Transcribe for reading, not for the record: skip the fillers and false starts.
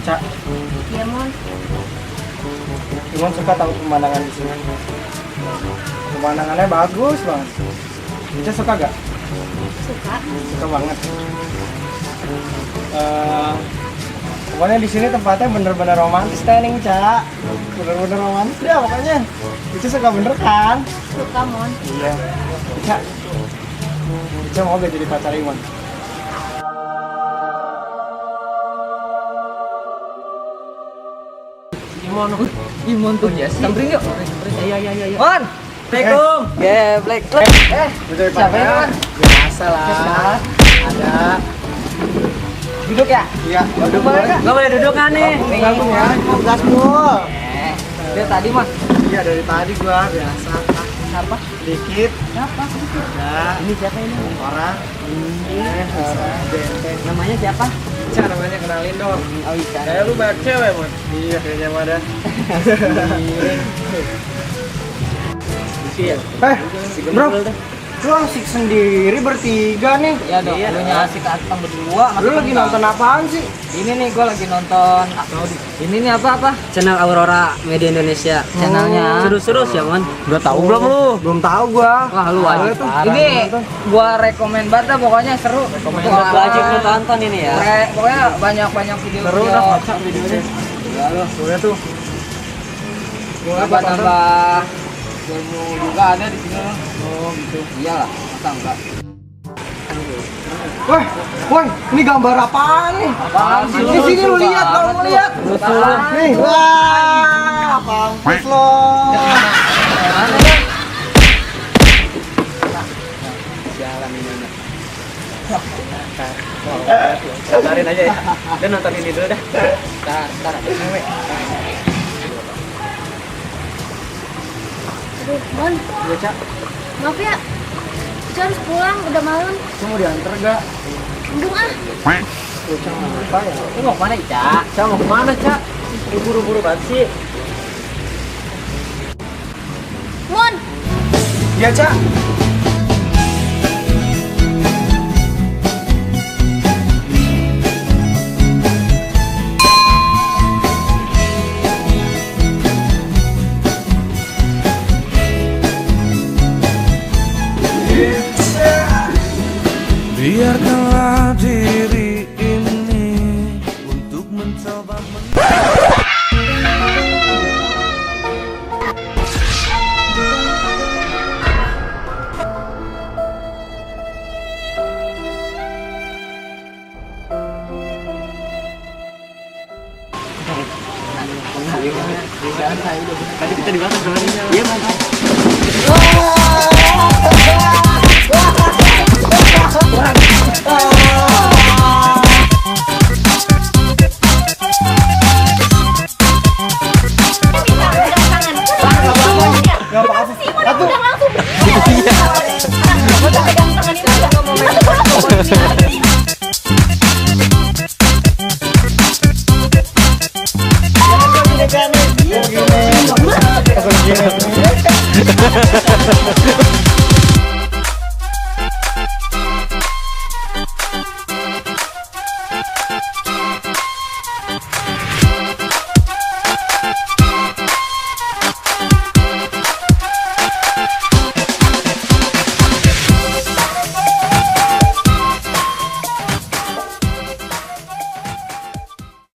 Cak. Iya, Mon. Imon suka tahu pemandangan di sini. Pemandangannya bagus banget. Ica suka gak? Suka. Suka banget. Pokoknya di sini tempatnya bener-bener romantis nih, Cak. Bener-bener romantis ya pokoknya. Ica suka bener kan? Suka, Mon. Iya. Ica mau gak jadi pacar Imon? Imon tuh ya, samperin yuk. Iya. On. Assalamualaikum. Geblek. Betul Siapa ini, Man? Biasa lah. Ada. Duduk ya? Iya. Duduk boleh nggak? Nggak boleh duduk kan nih? Ganggu ya. Gas mulu. Dia tadi mah. Iya dari tadi gua biasa. Siapa? Dikit. Siapa? Ya. Ini siapa ini? Orang. Benteng. Namanya siapa? Ica namanya kenalin dong. Oh, Ica. Kayak lu banyak cewek, Mon. Iya kayaknya mah dah. Bro, lu asik sendiri bertiga nih. Ya dong, lu asik atang berdua. Lu lagi nonton apaan sih? Ini nih gua lagi nonton. Ini nih apa? Channel Aurora Media Indonesia. Channelnya. Seru-seru ya, Mon. Udah tahu belum lu? Belum tahu gua. Wah, lu wajib. Ini gua rekomen banget dah, pokoknya seru. Wajib lu tonton ini ya. Pokoknya banyak video. Seru dah baca videonya. Ya lu, Udah tuh. Gua tonton. tambah ilmu juga ada di sini. Oh, gitu. Iyalah, masa enggak? Woi, ini gambar apaan nih? Apaan sih lu? Di sini lu lihat, kalau mau lihat. Nih, wah, mampus lo. Mana ya? Sialan ini. Sabarin aja ya. Udah nonton ini dulu dah. Ntar ada cewek. Aduh, Mon. Iya, Cak. Maaf ya. Ica harus pulang, udah malam. Cak mau diantar gak? Mendung ah. Cak mau apa ya? Lu mau kemana, Cak? Cak mau kemana, Cak? Buru-buru banget sih. Mon. Iya, Cak. Biarkanlah diri ini untuk mencoba Tadi kita di belakang sebenarnya. Iya, Mon. Gak apa-apa. Satu. Gini.